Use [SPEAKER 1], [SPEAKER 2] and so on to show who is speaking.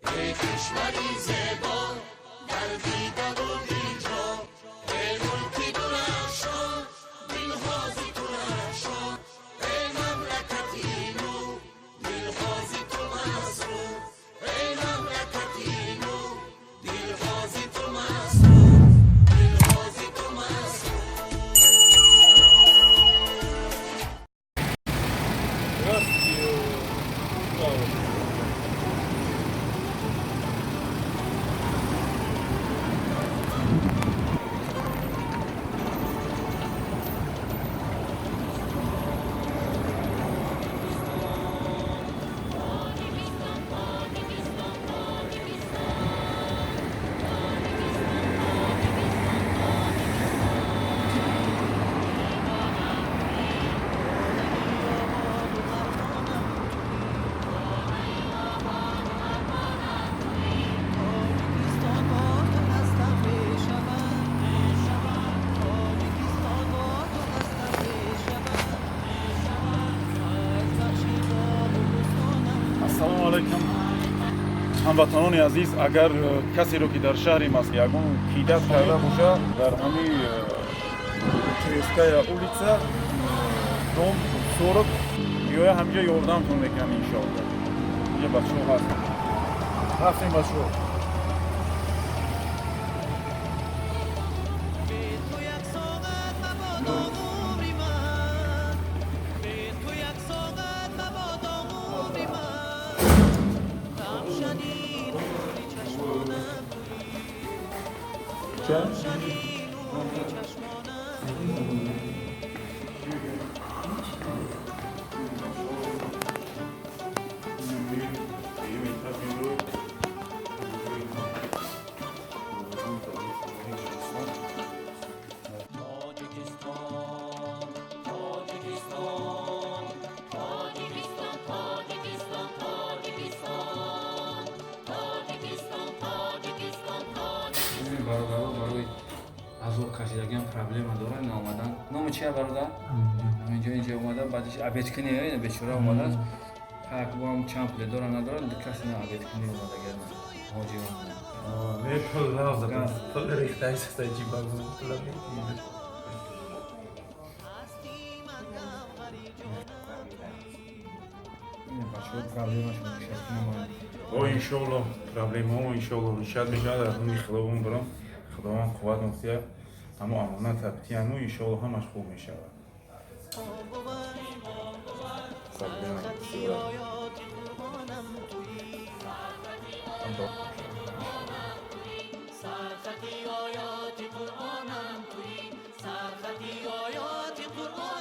[SPEAKER 1] Кишвари зебо дар дидаву дилҷо, эй мулки дурахшон, дилҳози ту равшон, эй мамлакати нур, дилҳози ту масрур, эй мамлакати нур, дилҳози ту масрур, дилҳози ту масрур.
[SPEAKER 2] Здравствуйте. Да.
[SPEAKER 3] Тоҷикистон, бо ту ҳастам, мешавам. Тоҷикистон, бо ту ҳастам, мешавам. Файзбахши боғу бӯстонам.
[SPEAKER 2] Ассалому алайкум, ҳамватанони азиз. Агар касеро, ки дар шаҳри Москва ягон кидать карда боша, дар ҳамин Тверская улица, дом 40 биёя, ҳаминҷо ёрдамтон мекунам, иншоалло. Инҷа бачаҳо ҳаст. Рафтем, бачаҳо.
[SPEAKER 3] Бе ту як соат мабодо умри ман, бе ту як соат мабодо умри ман. Равшани нури чашмонам туӣ, равшани нури чашмонам туӣ.
[SPEAKER 1] Тоҷикистон, Тоҷикистон, Тоҷикистон, Тоҷикистон, Тоҷикистон, Тоҷикистон, Тоҷикистон, Тоҷикистон.
[SPEAKER 4] Ин бародаро барои азоб кашидагиам проблема дорад, ина омадан. Номи чия, бародар? Инҷо омада, баъдиш обед кунӣ, ина бечора омадааст. Так бо ҳам чанд пуле дора, надора, каси на обед кунӣ омадагиам. Ҳоҷиён.
[SPEAKER 5] Не, пул нав пул рехтаи састай ҷиба пул.
[SPEAKER 3] Ҳасти ман гавҳари ҷонам туӣ.
[SPEAKER 4] Ин бачаҳо проблемаш мекушад.
[SPEAKER 2] О, иншоалло, проблемаҳо, иншоалло, решать мешавад. Аз номи Худованд баром, Худованд қувват муфтия, ҳамо амонат табтияну, иншоалло, ҳамаш хуб мешавад. Проблема
[SPEAKER 3] Сархати оёти Қуръонам туӣ, сархати оёти Қуръонам туӣ, сархати оёти Қуръонам.